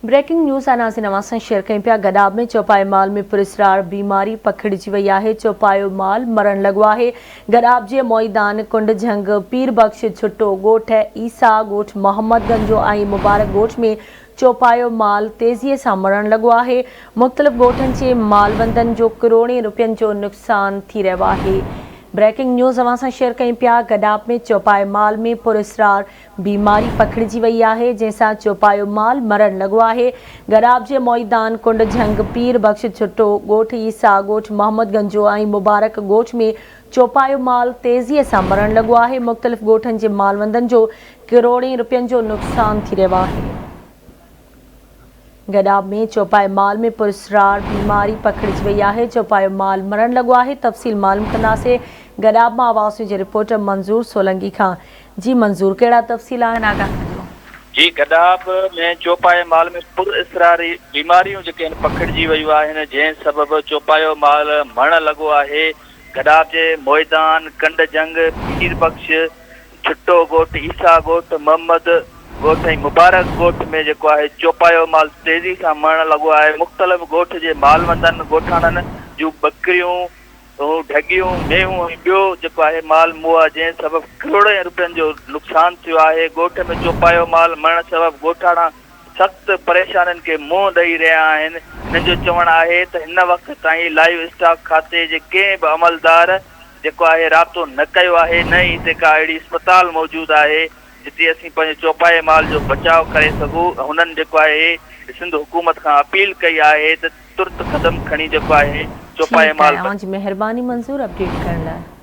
Breaking news ناظرين اوهان سان شيئر ڪيون پيا گڏاب ۾ چوپائي مال ۾ پراسرار بيماري پکڙجي وئي آهي چوپايو مال مرڻ لڳو آهي گڏاب جي موئيدان ڪنڊ جهنگ پير بخش ڇٽو ڳوٺ عيسيٰ ڳوٺ محمد گنجو ۽ مبارڪ ڳوٺ ۾ چوپايو مال تيزي سان مرڻ لڳو آهي مختلف ڳوٺن جي مالوندن جو ڪروڙين روپين جو نقصان ٿي رهيو آهي بريڪنگ نيوز اوهان سان شيئر ڪيون پيا گڏاب ۾ چوپائي مال ۾ پراسرار بيماري پکڙجي وئي آهي، جنهن سان چوپايو مال مرڻ لڳو آهي. گڏاب جي موئيدان، ڪنڊ جهنگ، پير بخش ڇٽو، ڳوٺ عيسيٰ، ڳوٺ محمد گنجو ۽ مبارڪ ڳوٺ ۾ چوپايو مال تيزيء سان مرڻ لڳو آهي، مختلف ڳوٺن جي مالوندن جو ڪروڙين روپين جو نقصان ٿي رهيو آهي. گڏاب ۾ چوپائي مال ۾ پراسرار بيماري پکڙجي وئي آهي، چوپايو مال مرڻ لڳو آهي، تفصيل معلوم ڪنداسين گڏاب مان آواز نيوز جي رپورٽر منظور سولنگي کان، جي منظور ڪهڙا تفصيل آهن آگاهه ڪجو. جي گڏاب ۾ چوپائي مال ۾ پراسرار بيماريون جيڪي آهن پکڙجي ويون آهن جنهن سبب چوپايو مال مرڻ لڳو آهي، گڏاب جي موئيدان، ڪنڊ جنگ، پير بخش، ڇٽو ڳوٺ، عيسيٰ ڳوٺ، محمد ڳوٺ ۽ مبارڪ ڳوٺ ۾ جيڪو آهي چوپايو مال تيزي سان مرڻ لڳو آهي، مختلف ڳوٺ جي مالوندن ڳوٺاڻن جون ٻڪريون، ڍڳيون، مينهون ۽ ٻيو جيڪو آهي مال موئا جنهن سبب ڪروڙين روپين جو نقصان ٿيو آهي، ڳوٺ ۾ چوپايو مال مرڻ سبب ڳوٺاڻا سخت پريشانين کي منهن ڏئي رهيا آهن، هنن جو چوڻ آهي ته هن وقت تائين لائيو اسٽاڪ کاتي جي ڪنهن به عملدار جيڪو آهي رابطو نه ڪيو آهي نه ئي هتي ڪا اهڙي اسپتال موجود آهي جتي اسين پنهنجي چوپائي مال جو بچاء ڪري سگهون هنن جيڪو آهي سنڌ حڪومت کان اپيل ڪئي آهي ته ترت قدم کڻي جيڪو آهي چوپائي ٺيڪ آهي مال اوهان جي مهرباني منظور اپڊيٽ ڪرڻ لاء.